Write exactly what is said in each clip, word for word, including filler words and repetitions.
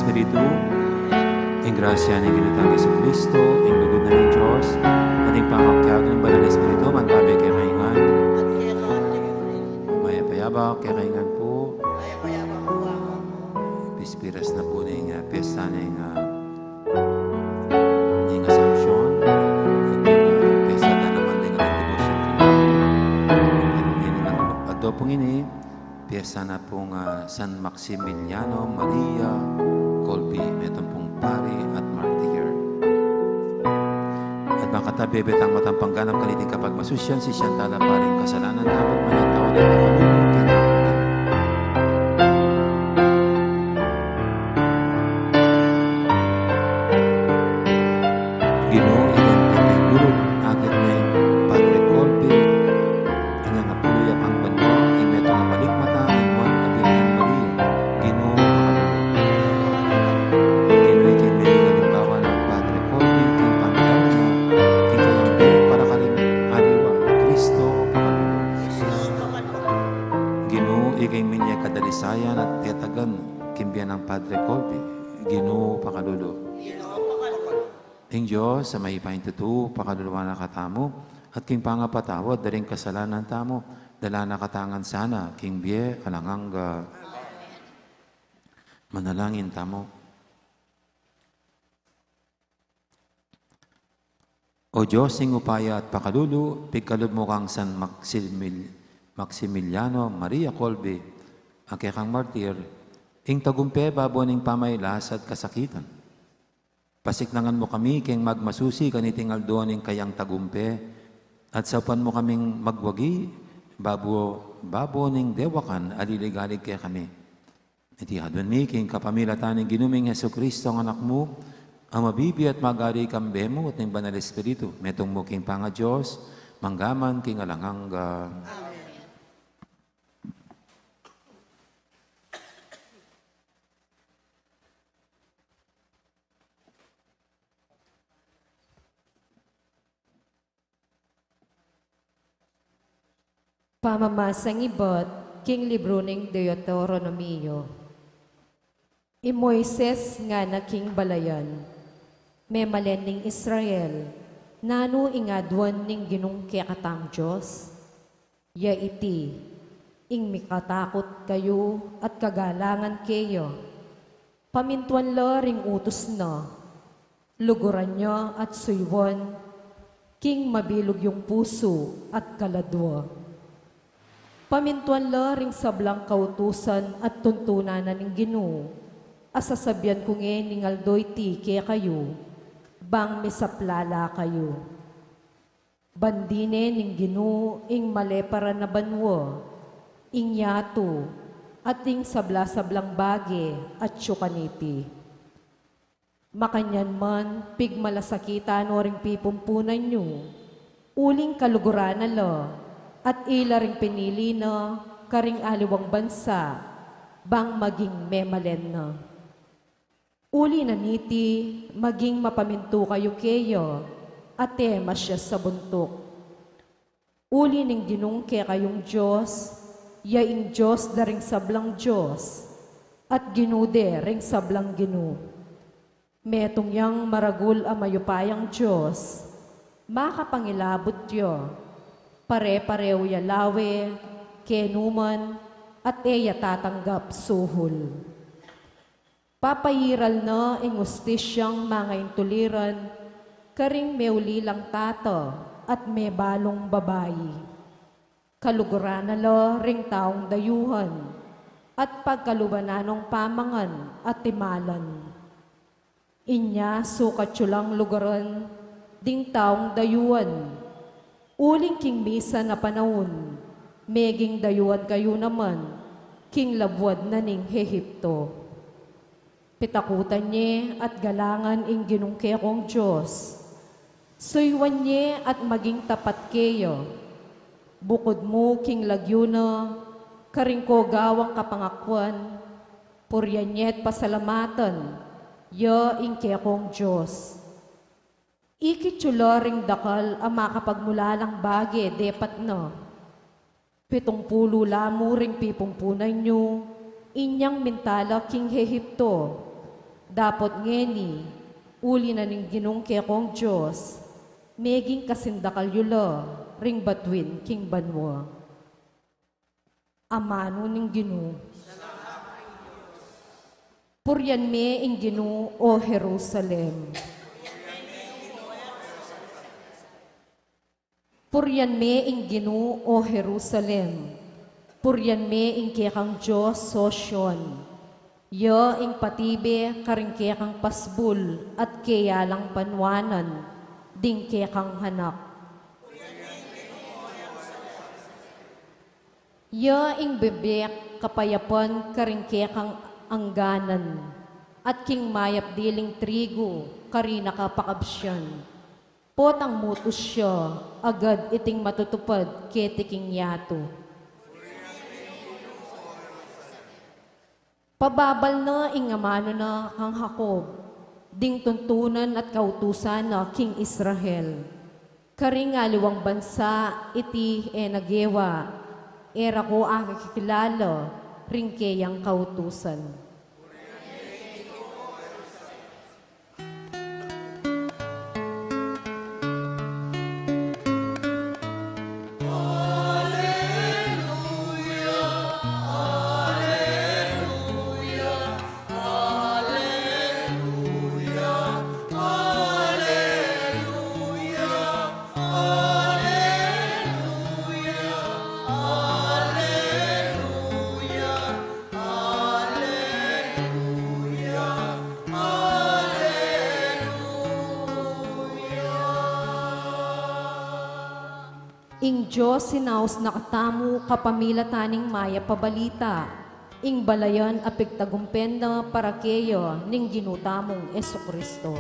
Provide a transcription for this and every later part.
Espiritu, ing grasya ning Ginu tang Jesucristo, ing lugud na ning Dios, at ing pamakiabe ning Banal a Espiritu, mantabi kekayu ngan. Mayap a abak kekayu ngan pu. Pispiras na pu ning, ah, piyesta ning, ah, ning Assumption, ning, ah, piyesta na naman ning ating debosyon. Pero ngeni, ing aldo pung ini, piyesta na pung, ah, San Maximiliano Maria Kolbe, metung pung pari at martir. At makatabi, bebetang matang pangganap kaniting kapagmasusyan, sisian tala pa ring kasalanan tamu, at manatawad at pakalulu kekayu. Ginu, ika ing pepegulud, akit na ing Padre Kolbe, ing angapulu ya pang banua, ing metung a malikmata, ing Nuan a Birhen Maria, Ginu, pakalulu. Ginu, ika ing meging alimbawa nang Padre Kolbe, king pamilangu na, king kayang bie para karing aliwa, Kristo, pakalulu. Ginu, ika ing minie kadalisayan at tetagan, king bie nang Padre Kolbe, Ginu, pakalulu. Ing Dios a mayupayang tutu, pakaluluan na katamu, at king pangapatawad da ring kasalanan tamu, dala na katamu ngan sana king bie alang angga. Manalangin tamu. O Dios, ing upaya at pakalulu, pigkalub mu kang San Maximil-, Maximiliano Maria Kolbe, a kekang martir, ing tagumpe babo ning pamailas at kasakitan. Pasiknangan mu kami king magmasusi kaniting aldo ning kayang tagumpe, at saupan mu kaming magwagi babo, babo ning dewakan a liligalig kekami. Iti aduan mi king kapamilatan ning Ginu ming Jesucristo, a Anak mu, a mabibie at magari kambe mu at ning Banal Espiritu, metung mu king pangaDios, mangga man king alang angga. Amen. Pamamasang ibat king libru ning Deuteronomio. I Moises ngana king balayan, memalen ning Israel, nanu ing aduan ning Ginung kekatang Dios? Ya iti, ing mikatakut kayu at kagalangan keya. Pamintuan la ring utus na, luguran ya at suyuan, king mabilug yung pusu at kaladua. Pamintuan la ring sablang kautusan at tuntunan na ning Ginu, a sasabian ku ngening aldo iti kekayu, bang misapla la kayu. Bandi ne ning Ginu ing maleparan a banua, ing yatu, at ing sabla-sablang bage atyu kaniti. Makanyan man, pigmalasakitan no ring pipumpunan yu, uling kaluguran na la, at ila ring pinili na karing aliwang bansa, bang maging memalen na. Uli na niti, maging mapamintu kayu keya, at e masya sa buntuk. Uli ning Ginung kekayung Dios, ya ing Dios da ring sablang dios, at Ginu de ring sablang ginu. Metung yang maragul a mayupayang Dios, makapangilabut ya, pare-pareu ya lawe, kenu man, at e ya tatanggap suhul. Papairal na ing ustisyang mangaintuliran karing meulilang tata at mebalung babai. Kaluguran na la ring taung dayuhan at pagkaluban na nong pamangan at timalan. Inya sukat yu lang luguran ding taung dayuhan, uling king misan a panaun, meging dayuhan kayu naman king labuad na ning Ehipto. Pitakutan ye at galangan ing Ginung kekong Dios. Suyuan ye at maging tapat keya. Bukud mu king lagyu na karing kogawang kapangakuan, purian ye at pasalamatan ya ing kekong Dios. Ikit yu la ring dakal a makapagmulalang bage depat na. Pitung pulu la mu ring pipumpunan yu inyang minta la king Ehipto, Dapot ngeni, uli na ning Ginung kekong Dios, meging kasindakal yu la ring batuin king banua. Amanu ning Ginu. Purian me ing Ginu, o Jerusalem. Purian me ing Ginu, o Jerusalem. Purian me ing kekang Dios, o Sion. Ya ing patibe karing kekang pasbul at keya lang panuanan ding kekang anak. Ya ing bibie kapayapan karing kekang angganan, at king mayap diling trigu karing kapakabsian. Potang mutus ya, agad iting matutupad keti king yatu. Pababal na ing amanu na kang Jacob, ding tuntunan at kautusan na king Israel. Karing aliwang bansa iti e na gewa, e ra ko akakilala ring keyang kautusan. Ing Dios sinaus na katamu kapamilatan ning mayap a balita, ing balayan a pigtagumpen na para keya ning Ginu tamung Jesucristo.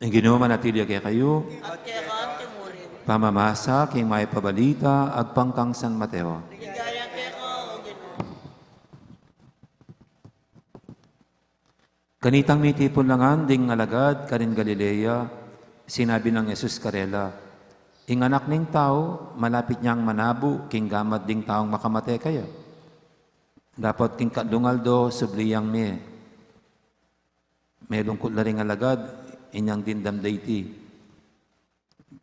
Ing Ginu manatili ya kekayu. At keka mu rin. Pamamasa king mayap a balita agpang kang San Mateo. Ligaya keka, o Ginu. Kanitang mitipun la ngan ding alagad karin Galilea, sinabi nang Jesus karela, "Ing Anak ning Tau, malapit yang manabu king gamat ding taung makamate kaya. Dapot king katlung aldo, subli yang mie." Melungkut la ring alagad inyang dimdam da iti.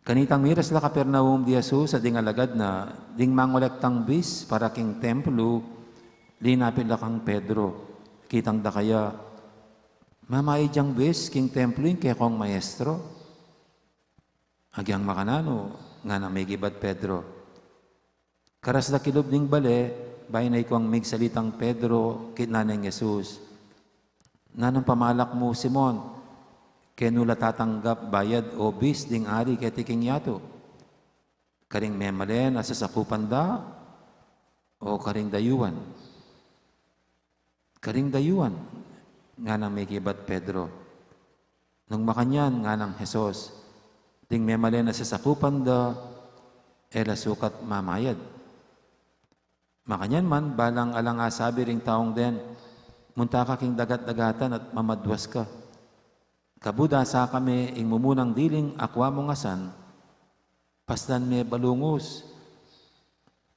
Kanitang miras la Capernaum di Jesus at ding alagad na, ding mangolektang bis para king templo, linapit la kang Pedro. Kitang da kaya, "Mamayad yang bis king templo ing kekong maestro?" "Agyang makananu," nganang mekibat Pedro. Karas da kilub ning bale, bayu na ikwang migsalitang Pedro, kitnan neng Jesus, "Nanung pamalak mu, Simon? Kenu la tatanggap bayad o bis ding ari keti king yatu? Karing memalen a sasakupan da, o karing dayuan?" "Karing dayuan," nganang mekibat Pedro. Nung makanyan, nganang Jesus, "Ding memalen a sasakupan da, e la sukat mamayad." Makanyan man, balang alang asabi ring taung den, "Munta ka king dagat-dagatan at mamadwas ka. Kabud asa kami ing mumunang diling akwa mung asan, paslan me balungus."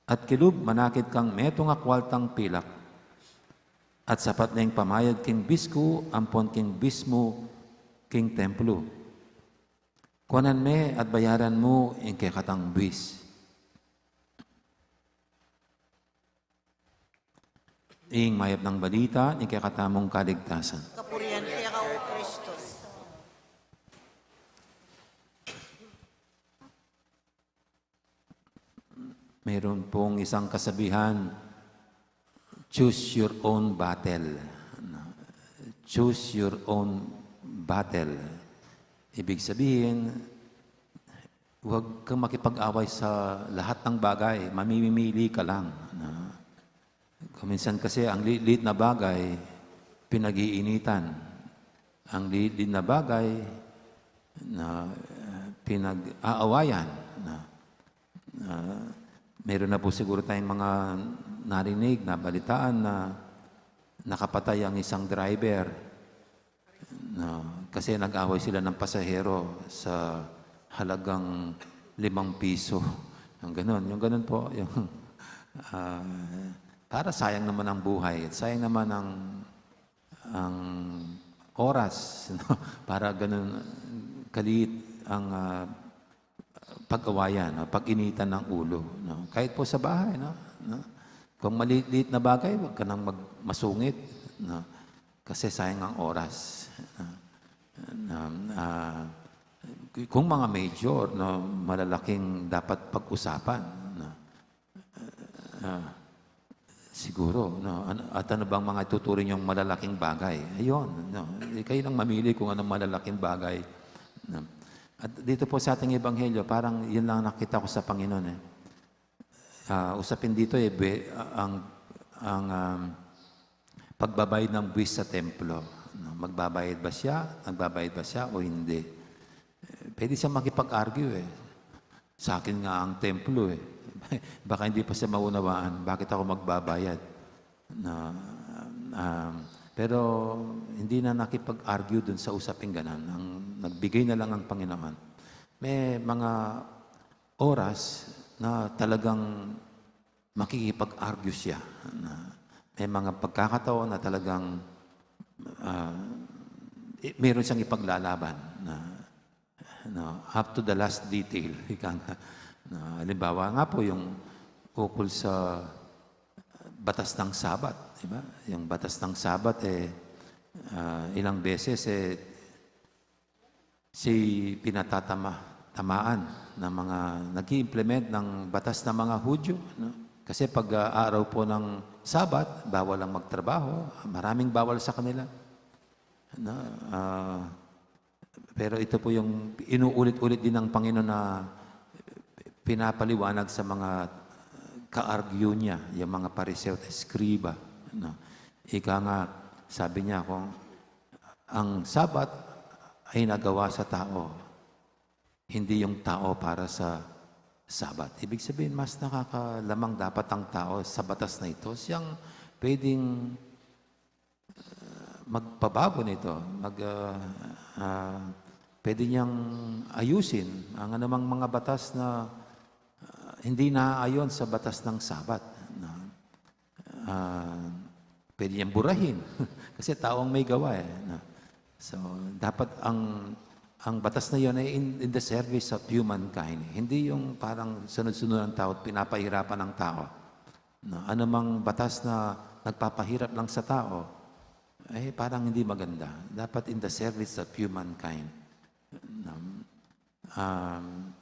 At kilub, manakit kang metung a kwaltang pilak. At sapat neng pamayad king bis ku ampon king bis mu king templo. Kuanan me at bayaran mu ing kekatang bis. Ing mayap nang balita ning kekatamung kaligtasan. Kapurian keka, o Kristo. Mayroon pong isang kasabihan, "Choose your own battle." Choose your own battle. Ibig sabihin, huwag kang makipag-away sa lahat ng bagay. Mamimili ka lang. Na, kung minsan kasi, ang liit na bagay, pinag-iinitan. Ang liit na bagay, na, eh, pinag-aawayan. Na, na, meron na po siguro tayong mga narinig, nabalitaan na nakapatay ang isang driver. Na, kasi nag-away sila ng pasahero sa halagang limang piso. Yung ganun, yung ganun po, yung, ah, para sayang naman ang buhay, sayang naman ang, ang oras, no? Para ganun kaliit ang, ah, pag-awayan, no? Pag-initan ng ulo, no? Kahit po sa bahay, no? No? Kung maliit-liit na bagay, huwag ka nang mag-, masungit, no? Kasi sayang ang oras. Na, na, ah, kung mga major, no, malalaking dapat pag-usapan, no? Ah, siguro, no? Ano, at ano bang mga ituturing yung malalaking bagay? Ayun, no? Eh, kayo lang mamili kung anong malalaking bagay, no? At dito po sa ating ebanghelyo, parang yun lang nakita ko sa Panginoon, eh. Ah, usapin dito, eh, be-, ang, ang, um, pagbabayad ng buwis sa templo, no? Magbabayad ba siya? Nagbabayad ba siya o hindi? Eh, pwede siya makipag-argue, eh. "Sa akin nga ang templo, eh." Baka hindi pa siya maunawaan, "Bakit ako magbabayad?" Na, um, pero hindi na nakipag-argue dun sa usaping ganan. Ang nagbigay na lang ang Panginoon. May mga oras na talagang makikipag-argue siya. Na may mga pagkakataon na talagang, ah, i-, meron siyang ipaglalaban na, na up to the last detail. Ika nga, na, halimbawa nga po, yung ukol sa batas ng Sabat, di ba? Yung batas ng Sabat, eh, ah, ilang beses, eh, si pinatatama-, tamaan ng mga nag-i-implement ng batas ng mga Hudyo, no? Kasi pag, ah, araw po ng Sabat, bawal ang magtrabaho, maraming bawal sa kanila. No? Ah, pero ito po yung inuulit-ulit din ng Panginoon na pinapaliwanag sa mga ka-argue niya, yung mga Pariseo at Eskriba, no? Ika nga, sabi niya, kung ang Sabat ay nagawa sa tao, hindi yung tao para sa Sabat. Ibig sabihin, mas nakakalamang dapat ang tao sa batas na ito. Siyang pwedeng, uh, magpabago nito. Mag, uh, uh, pwede niyang ayusin ang anumang mga batas na, uh, hindi naaayon sa batas ng Sabat. No? Ah, pwede niyang burahin. Kasi tao ang may gawa, eh, no? So, dapat ang, ang batas na yun ay in, in the service of humankind. Hindi yung parang sunod-sunod ang tao at pinapahirapan ang tao. No? Anumang batas na nagpapahirap lang sa tao, eh, parang hindi maganda. Dapat in the service of humankind. No? Um,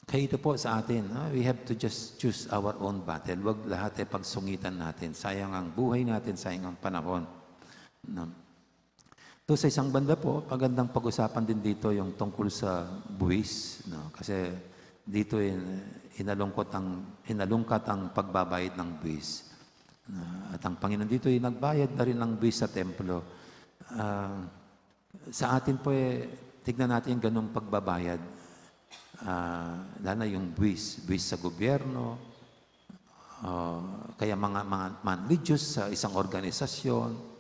kaya ito po sa atin, no? We have to just choose our own battle. Wag lahat ay pagsungitan natin. Sayang ang buhay natin, sayang ang panahon. No? To, sa isang banda po, magandang pag-usapan din dito yung tungkol sa buwis, no? Kasi dito in-, inalungkot ang, inalungkat ang pagbabayad ng buwis. No? At ang Panginoon dito ay nagbayad na rin ng buwis sa templo. Ah, sa atin po, eh, tignan natin yung ganung pagbabayad. Ah, lalo na yung buwis, buwis sa gobyerno, ah, kaya mga, mga monthly dues sa isang organisasyon.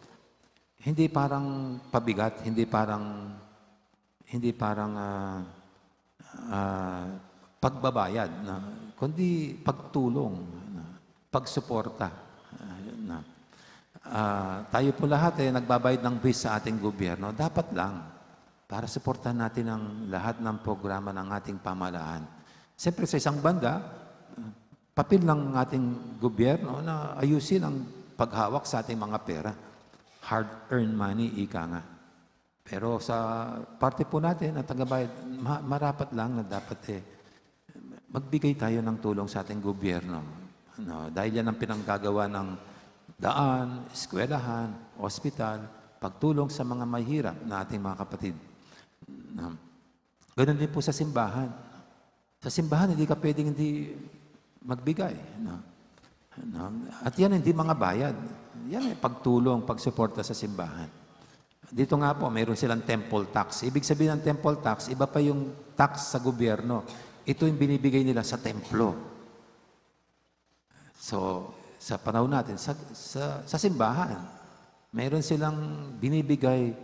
Hindi parang pabigat, hindi parang, hindi parang, ah, ah, pagbabayad, no? Kundi pagtulong, no? Pagsuporta, ah, no? Ah, tayo po lahat, eh, nagbabayad ng buwis sa ating gobyerno. Dapat lang, para suportahan natin ang lahat ng programa ng ating pamahalaan. Siyempre, sa isang banda, papel ng ating gobyerno na ayusin ang paghawak sa ating mga pera, hard-earned money, ika nga. Pero sa parte po natin, ang tagabayad, ma-, marapat lang na dapat, eh, magbigay tayo ng tulong sa ating gobyerno. Ano, dahil yan ang pinanggagawa ng daan, eskwelahan, ospital, pagtulong sa mga mahirap na ating mga kapatid. No? Ganun din po sa simbahan. Sa simbahan, hindi ka pwedeng hindi magbigay. No? No? At yan, hindi mga bayad. Yan ay pagtulong, pagsuporta sa simbahan. Dito nga po, mayroon silang temple tax. Ibig sabihin ng temple tax, iba pa yung tax sa gobyerno. Ito yung binibigay nila sa templo. So, sa panahon natin, sa, sa, sa simbahan, meron silang binibigay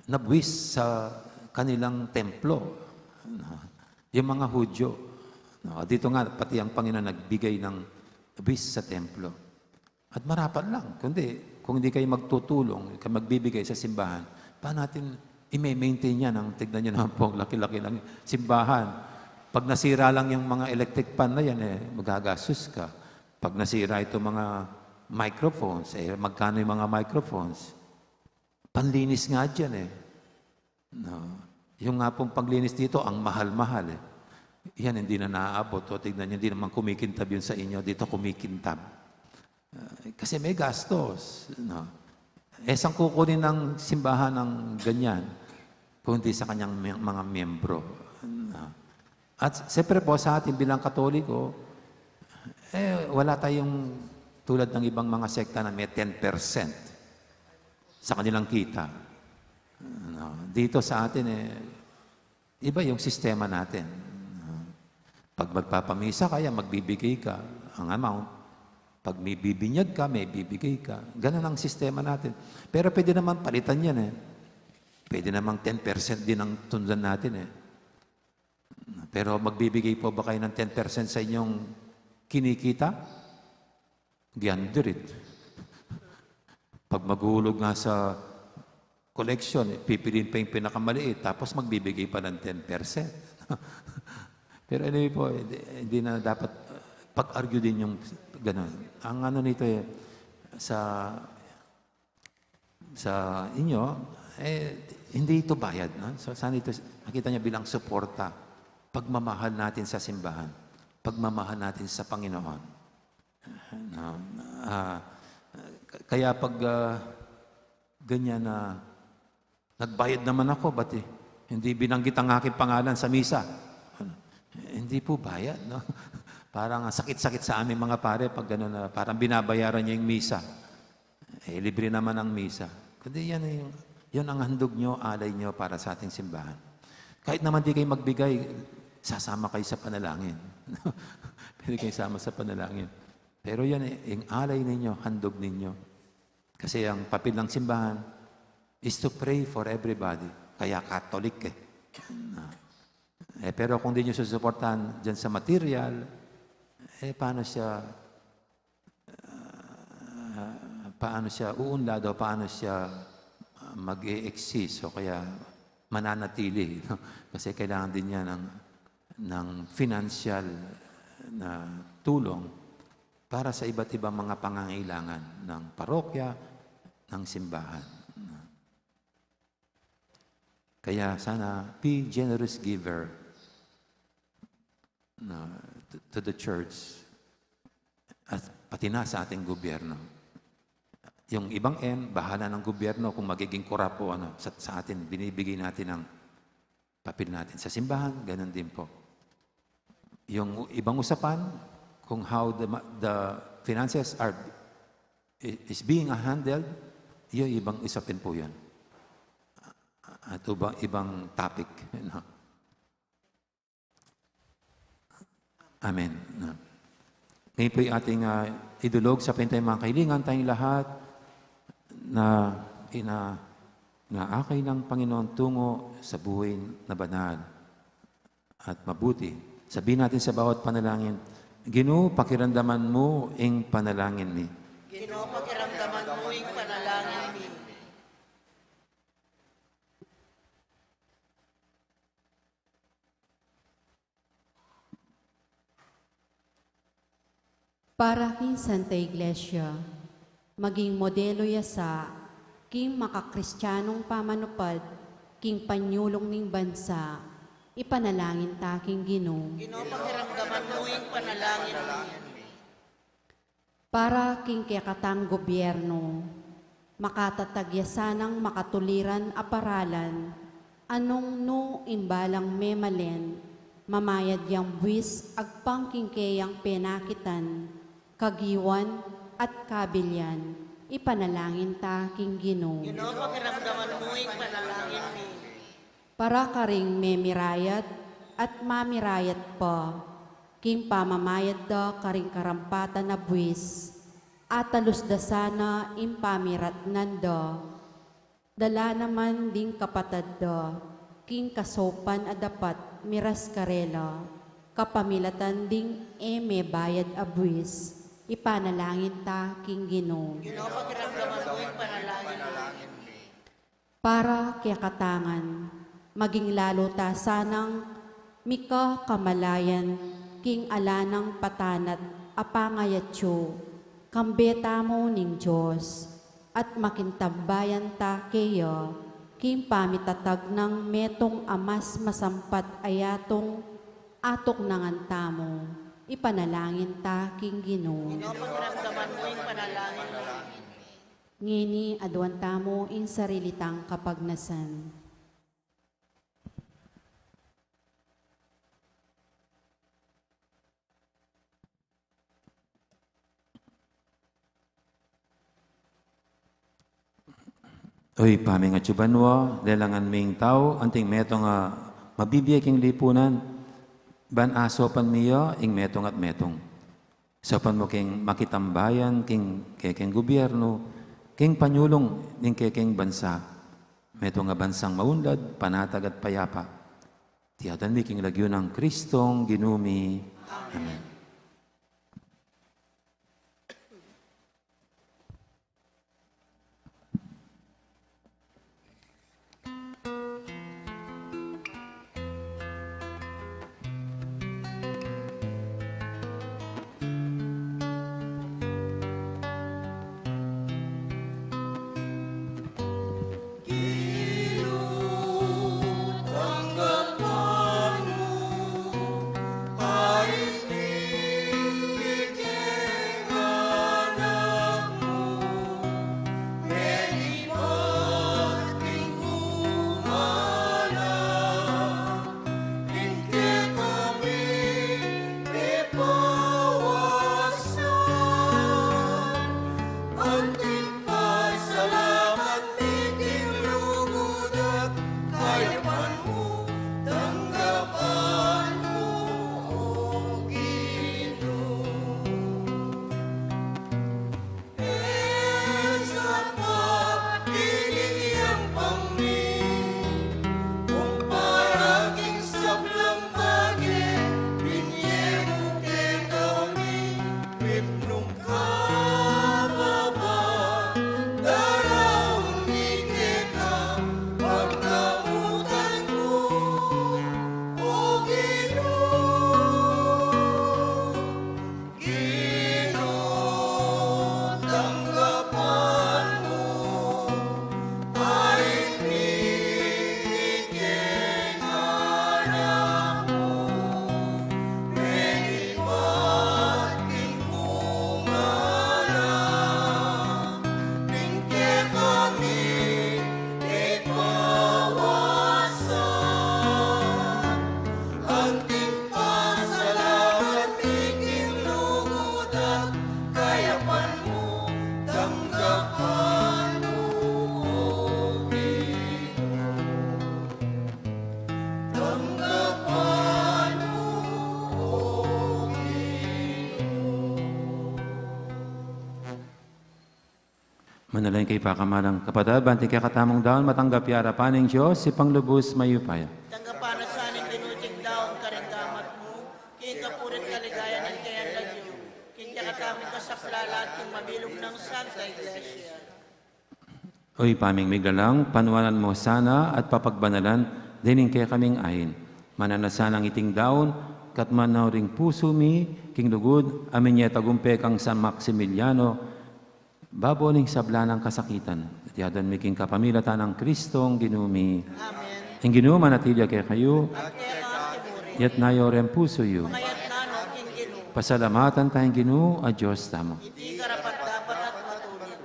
na buwis sa kanilang templo. No? Yung mga Hudyo. No? Dito nga, pati ang Panginoon nagbigay ng buwis sa templo. At marapat lang. Kundi, kung hindi kayo magtutulong, kayo magbibigay sa simbahan, paano natin i-maintain yan? Ang tignan nyo naman po, ang laki-laki lang simbahan. Pag nasira lang yung mga electric fan na yan, eh, magagastos ka. Pag nasira ito mga microphones, eh, magkano yung mga microphones? Panlinis nga dyan, eh. No. Yung nga pong paglinis dito, ang mahal-mahal, eh. Yan, hindi na naaabot. O, tignan nyo, hindi naman kumikintab yun sa inyo. Dito kumikintab. Ah, kasi may gastos, no? Eh, saan kukunin ng simbahan ng ganyan, kundi sa kanyang mi-, mga miyembro, no? At siyempre po, sa atin bilang Katoliko, eh, wala tayong tulad ng ibang mga sekta na may ten percent sa kanilang kita. No? Dito sa atin, eh, iba yung sistema natin. Pag magpapamisa ka, yan, magbibigay ka ang amount. Pag may bibinyag ka, may bibigay ka. Ganun ang sistema natin. Pero pwede naman palitan yan, eh. Pwede namang ten percent din ang tundan natin, eh. Pero magbibigay po ba kayo ng ten percent sa inyong kinikita? Giandirit. Pag maguhulog nga sa collection, eh, pipiliin pa yung pinakamaliit, tapos magbibigay pa ng ten percent. Pero anyway po, hindi, hindi na dapat, uh, pag-argue din yung ganun. Ang ano nito, eh, sa, sa inyo, eh, hindi ito bayad, no? So, sana ito, nakita niya bilang suporta, pagmamahal natin sa simbahan, pagmamahal natin sa Panginoon. No? Ah, k-, kaya pag, ah, ganyan na, "Nagbayad naman ako, ba't, eh, hindi binanggit ang aking pangalan sa misa?" Ano? Eh, hindi po bayad, no? Parang ang sakit-sakit sa aming mga pare pag gano'n na parang binabayaran niya yung misa. Eh, libre naman ang misa. Kundi yan yung, yun ang handog nyo, alay nyo para sa ating simbahan. Kahit naman di kayo magbigay, sasama kayo sa panalangin. Pwede kayo sama sa panalangin. Pero yan, eh, yung alay ninyo, handog ninyo. Kasi ang papel ng simbahan is to pray for everybody. Kaya Catholic, eh. Ah. Eh, pero kung di nyo susuportahan dyan sa material, eh, paano siya, ah, paano siya uunlad o paano siya, ah, mag-e-exist o kaya mananatili, no? Kasi kailangan din niya ng, ng financial na tulong para sa iba't ibang mga pangangailangan ng parokya, ng simbahan. Kaya sana, be generous giver na to, to the church at pati na sa ating gobyerno. Yung ibang M, bahala ng gobyerno kung magiging korap o ano, sa, sa atin, binibigay natin ang papel natin. Sa simbahan, ganun din po. Yung ibang usapan, kung how the ma-, the finances are, i-, is being handled, yun, ibang usapin po yun. At iba-, ibang topic, no? Amen. No? Ngayon po'y ating, ah, idulog sa pantay mga kahilingan, tayong lahat na ina-, inaakay ng Panginoon tungo sa buhay na banal at mabuti. Sabihin natin sa bawat panalangin, "Ginu, pakiramdaman mu ing panalangin mi." Ginu, pakiramdaman mu ing panalangin mi. Para king Santa Iglesia, maging modelo ya sa king makakristiyanong pamanupad king panyulung ning bansa, ipanalangin ta king Ginu. Ginu, pakiramdaman mu ing panalangin mi. Para king kekatang gobyerno, makatatag ya sanang makatuliran a paralan, Anung nu ing balang memalen, mamayad yang buis agpang king keyang penakitan, kagiwan at kabilian, ipanalangin ta king Ginu. Ginu, pakiramdaman mu ing panalangin mi. Para karing memirayat at mamirayat pa, king pamamayad da karing karampatan a buis, atalus da sana ing pamiratnan da. Dala naman ding kapatad da king kasaupan a dapat miras karela, kapamilatan ding e mebayad a buis, ipanalangin ta king Ginu. Ginu, pakiramdaman mu ing panalangin mi. Para kekatangan, maging lalu ta sanang mika kamalayan king ala nang patanat a pangayatsu, kambe tamu ning Dios, at makitambayan ta keya king pamitatag nang metung a mas masampat a yatung atuknangan tamu, ipanalangin ta king Ginu. Ginu, pakiramdaman mu ing panalangin mi. Ngeni, aduan tamu ing sarili tang kapagnasan. O Ibpa ming atsu banua, lelangan ming tau anting metung a mabibie king lipunan, ban asaupan mi ya ing metung at metung. Saupan mu king makitambayan king kekeng gubyernu, king panyulung ning kekeng bansa, metung a bansang maunlad, panatag at payapa. Iti adwan mi king lagyu nang Kristong Ginu mi. Amen. Anting pasalamat mi king lugud at kayapan mu, tanggapan mu, O Ginu. E sapat ining yampang mi, kumpara king sablang bage, binye mu kekami, mitmung kababa, daraun mi keka, pagdamutan mu, O Ginu. Ginu, tanggapan mu, ain mi king anak mu, menibat king bunga na, ning kekami ipawasan. Anting pasalamat mi king lugud at kayapan mu, tanggapan mu, O Ginu. Tanggapan mu, O Ginu. Manalangin kayu, pakamalan kung kapatad, ban ing kekatamung daun matanggap ya arapan ning Dios, Ibpang lubus mayupaya. Tanggapan na sa ning Ginu iting daun karing gamat mu, king kapurian at kaligayan ning keyang lagyu, king kekatamung kasaplalan at king mabilug nang Santa Iglesia. O Ibpa ming miglalang, panuanan mu sana at papagbanalan ding kekaming ain. Mananu na sanang iting daun, katmanan ring pusu mi, king lugud a minie tagumpe kang San Maximiliano, babo ning sabla nang kasakitan. Iti adwan mi king kapamilatan nang Kristong Ginu mi. Amen. Ing Ginu manatili ya kekayu. At keka mu rin. Itas yu ring pusu yu. Mayap na no king Ginu. Pasalamatan taya ing Ginu a Dios tamu. Iti karapat-dapat at matulid.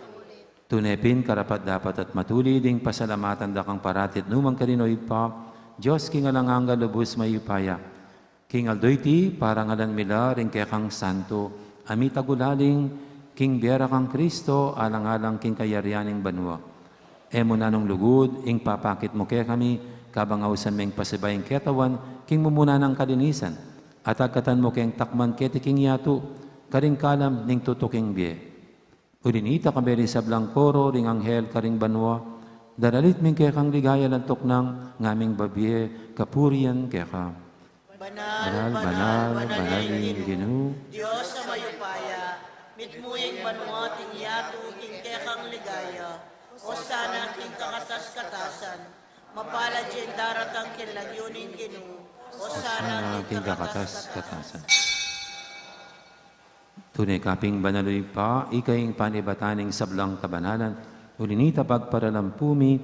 Tune pin karapat-dapat at matulid ing pasalamatan da kang parati at nukarin man, o Ibpa, Dios king alang angga, lubus mayupaya. King aldo iti, parangalan mi la ring kekang santo a mitagulaling king bie ra kang Kristo, alang-alang king kayarian ning banua. E mu na nung lugud ing papakit mu kekami, kabang ausan meng pasibayu ing ketawan king mumuna nang kalinisan, at agkatan mu keng takman keti king yatu, karing kalam ning tutuking bie. Uli na nita, kayabe ring sablang koro ring anghel karing banua, daralit mi ing kekang ligaya, lantuk nang ngaming babie kapurian keka. Banal, banal, banal, banal ing Ginu, Dios a mayupaya, mitmu ing banua at ing yatu king kekang ligaya. Osana king kakatas-katasan. Mapalad ya ing daratang king lagyu ning Ginu. Osana king kakatas-katasan. Tune ka pin banal, o Ibpa, ika ing panibatan ning sablang kabanalan. Uli na nita, pagparalampu mi,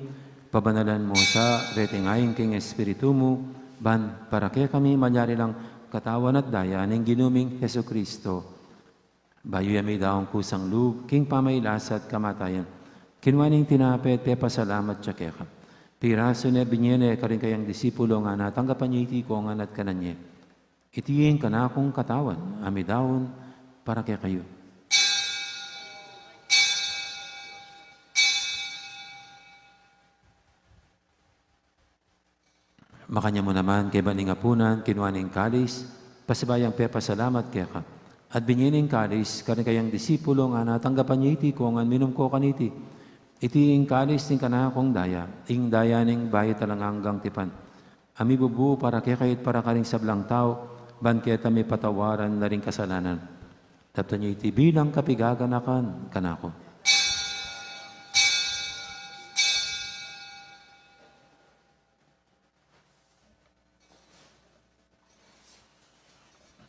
pabanalan mu sa reting ain king Espiritu mu, ban para kekami malyari lang katawan at daya ning Ginu ming Jesucristo. Bayu ya midaun kusang lub king pamagkasakit at kamatayan, kinua ne ing tinape, pepasalamat ya keka, pirasu ne, binie ne karing kayang disipulo, ngana, tanggapan ye iti kongan at kanan ye. Iti ing kanakung katawan a midaun para kekayu. Makanyan mu naman, kaybat ning apunan, kinua ne ing kalis, pasibayu yang pepasalamat keka, at binie ne ing kalis karing kayang disipulo, ngana, tanggapan ye iti kongan, minum ko kaniti. Iti ing kalis ning kanakung daya, ing daya ning bayu at alang anggang tipan, a mibubu para kekayu at para karing sablang tau, ban keta mipatawaran la ring kasalanan. Daptan ye iti bilang kapaganakan kanaku.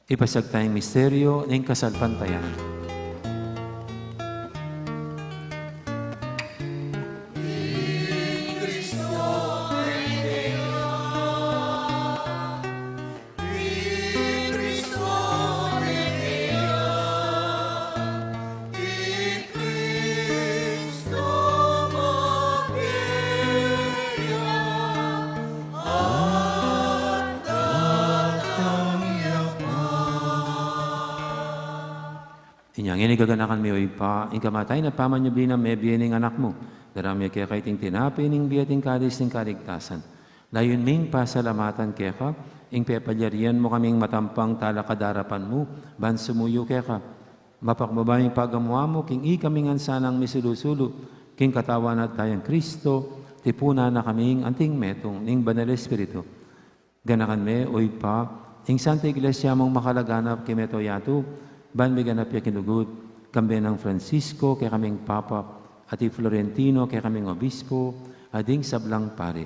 Ipasiag taya ing misteryu ning kasalpantayanan. Inya ngeni, gaganakan mi, o Ibpa, ing kamatayan at pamanyubli nang mebie ning Anak mu. Daraun mi keka iting tinape ning bie at ing kalis ning kaligtasan. Layun ming pasalamatan keka ing pepalyarian mu kaming matampang talakad king arapan mu, ban sumuyu keka. Mapakubaya ing pagamu-amu king ikami ngan sanang misulu-sulu king katawan at dayang Kristo, tipunan na kaming anting metung ning Banal Espiritu. Ganakan me, o Ibpa, ing Santa Iglesia mung makalaganap king mabilug a yatu, ban miganap ya king lugud, kambe nang Francisco, kekaming Papa, at i Florentino, kekaming Obispo, at ding sablang pari.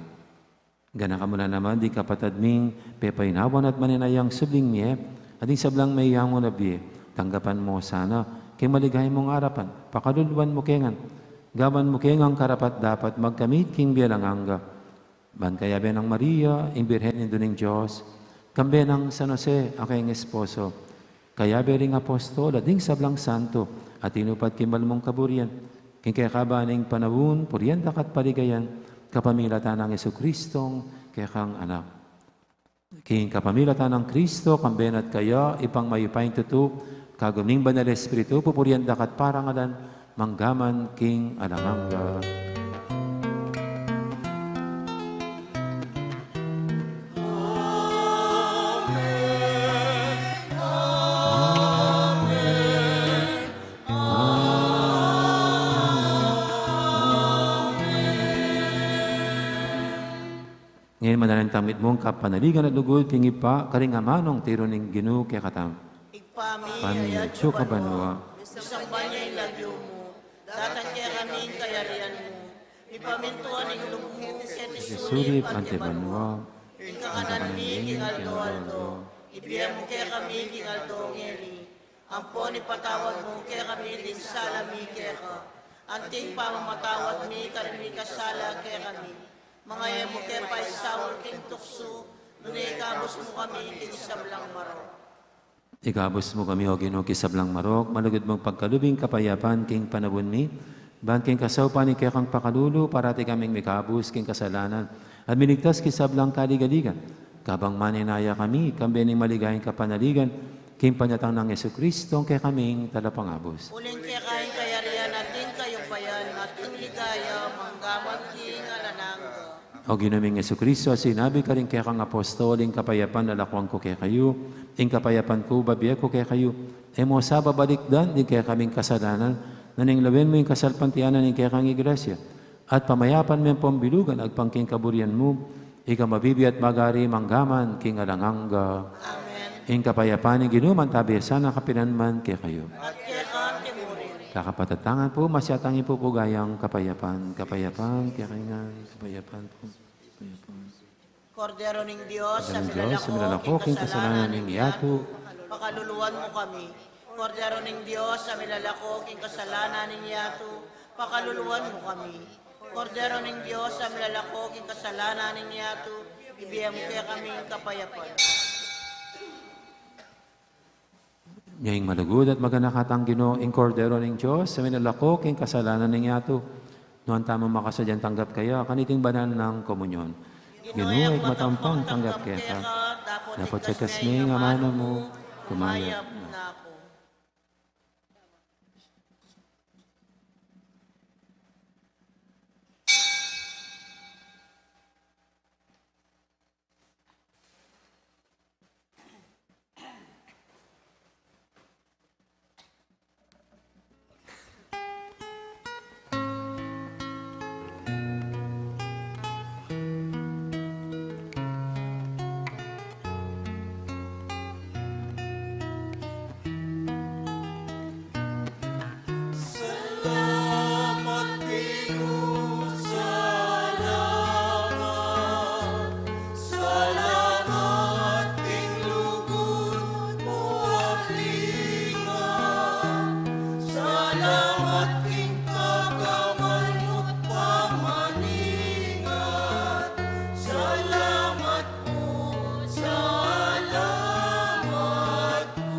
Ganakan mu la naman ding kapatad ming pepainawan at maninayang subling mie, at ding sablang meyangu na bie, tanggapan mu sana king maligaya mung arapan, pakaluluan mu ke ngan, gawan mu ke ngan karapat-dapat magkamit king bie alang angga. Ban kayabe nang Maria, ing Birhen Indu ning Dios, kambe nang San Jose, a kayang esposo, kayabe ring apostol, at ding sablang santo a tinupad king mal mung kaburian, king kekaban ning panaun, purian da ka at paligayan, kapamilatan nang Jesucristong kekang Anak. King kapamilatan nang Kristo, kambe na at kaya, Ibpang mayupayang tutu, kagum ning Banal Espiritu, pupurian da ka at parangalan, mangga man king alang angga. Ngeni manalangin tamu mitmung kapanaligan at lugud king Ibpa, karing amanung tiru ning Ginu kekatamu. Ibpa mi, Ibpa mi, atsu ka banua, misamban ya ing lagyu mu, datang kekami ing kayarian mu, mipamintuan ing lub mu keti sulip anti banua. Ing kakanan mi king aldo-aldo ibie mu kekami king aldo ngeni. Ampon ipatawad mu kekami ding sala mi keka, anti ing pamamatawad mi karing mikasala kekami. Manga e mu ke paisaul king tuksu, nune ikabus mu kami king sablang marok. Ikabus mu kami, O Ginu, king sablang marok, malugud mung pagkalub ing kapayapan king panaun mi, Ban king kasaupan ning kekang pakalulu, parati kaming mikabus king kasalanan at miligtas king sablang kaligaligan. Kabang manenaya kami, kambe ning maligayang kapanaligan, king panyatang nang Jesucristo, a kekaming talapangabus. Uling keka ing kayarian at ing kayupayan at ing ligaya, mangga man king alang angga. O Ginu ming Jesucristo, a sinabi karing kekang apostol, ing kapayapan lalakwan ku kekayu, ing kapayapan ku bibie ku kekayu, e mu sa babalikdan ding kekaming kasalanan, nune lawen mu ing kasalpantayanan ning kekang iglesia, at pamayapan me at pambilugan agpang king kaburian mu, ika a mabibie at magari mangga man king alang angga. Amen. Ing kapayapan ning Ginu mantabi sana kapilan man kekayu. At keka mu rin. Kakapatad, tangan pu, masyatang ipupugay ing kapayapan, kapayapan, kekayu ngan, kapayapan pu, kapayapan pu. Kordero ning Dios, a milalako king kasalanan ning yatu, pakaluluan mu kami. Kordero ning Dios, a milalako king kasalanan ning yatu, pakaluluan mu kami. Kordero ning Dios, a milalako king kasalanan ning yatu, ibie mu kekami ing kapayapan. Nya ing malugud at maganaka tang Ginu, ing Kordero ning Dios, a milalako king kasalanan ning yatu. Nuan tamung makasadyang tanggap kaya kaniting banal nang komunyon. Ginu, e ku matampang tanggap keka, dapot ikas ne ing amanu mu, kumayap na ku. Salamat, Ginu, salamat. Salamat king lugud mu at linga. Salamat king pakamal mu't pamaningat. Salamat pu, salamat pu.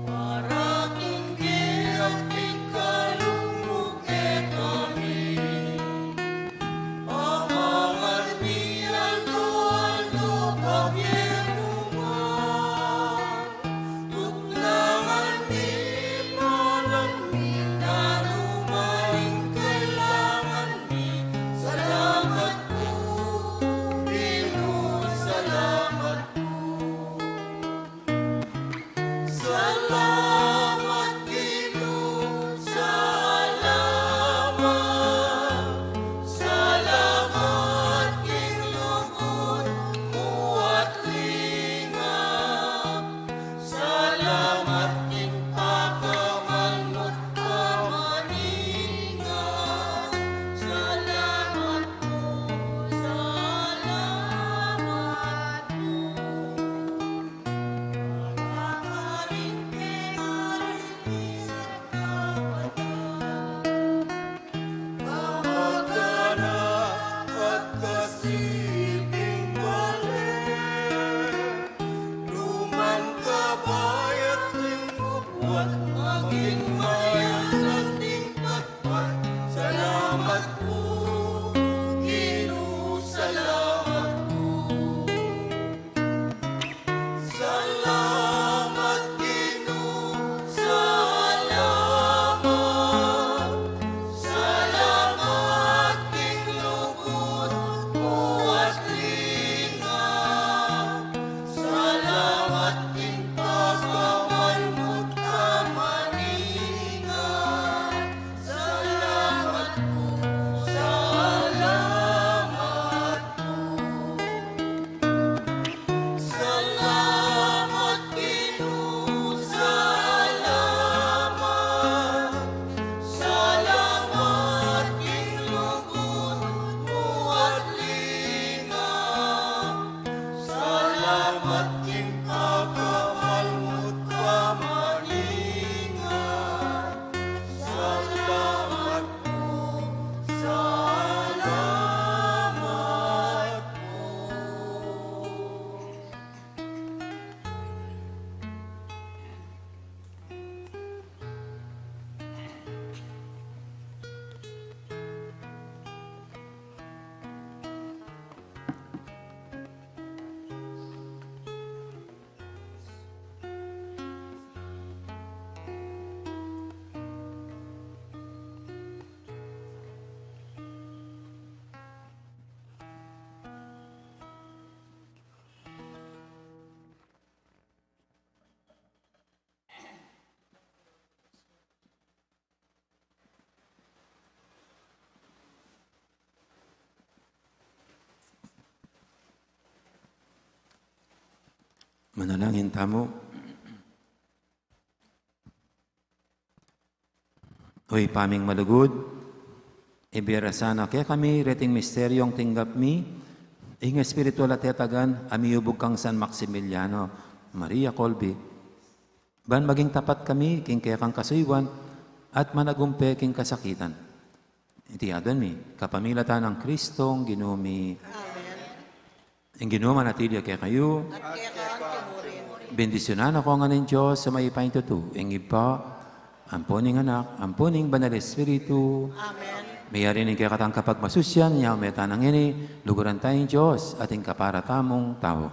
Parating ke at ikalung mu kekami. Pamangan mi aldo-aldo, pabie mu ngan. Tuknangan mi, panan mi, daruman ing kailangan mi. Salamat pu, Ginu, salamat pu. Salamat, Ginu, salamat. Salamat king lugud mu at linga. Salamat king pakamal mu't pamaningat. Salamat pu, salamat pu. Kamagana at kasiping bale, lumang kabayat ning bubuat, maging mayanan ding patpat. Salamat pu, Ginu, salamat pu. Salamat, Ginu, salamat. Salamat king lugud mu at linga. Salamat king pakamal mu't pamaningat. Salamat pu, salamat pu. Salamat, Ginu, salamat. Salamat king lugud mu at linga. Salamat king pakamal mu't pamaningat. Salamat pu, salamat pu. Manalangin tamu. O Ibpa ming malugud, ibie ra sana kekami reting misteryung tinggap mi ing espiritual a tetagan a miyubug kang San Maximiliano Maria Kolbe, ban maging tapat kami king kekang kasuyuan at managumpe king kasakitan. Iti aduan mi kapamilatan nang Kristong Ginu mi. Amen. Ing Ginu manatili ya kekayu. At keka mu rin. Bendisyunan na kayu ngan ning Dios a mayupayang tutu, ing Ibpa, ampo ning Anak, ampo ning Banal Espiritu. Amen. Meyari ning kekatang kapagmasusian, ya meta na ngeni, luguran taya ing Dios at ing kapara tamung tau.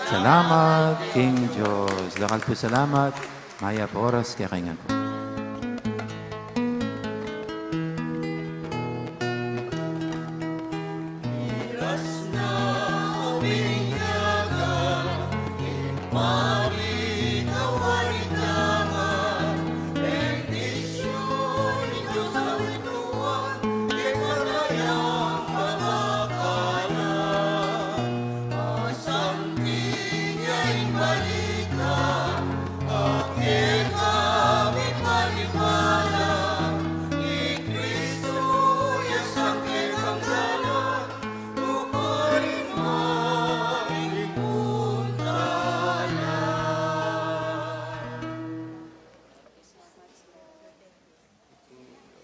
Salamat king Dios. Dakal pu salamat. Mayap a oras kekayu ngan pu.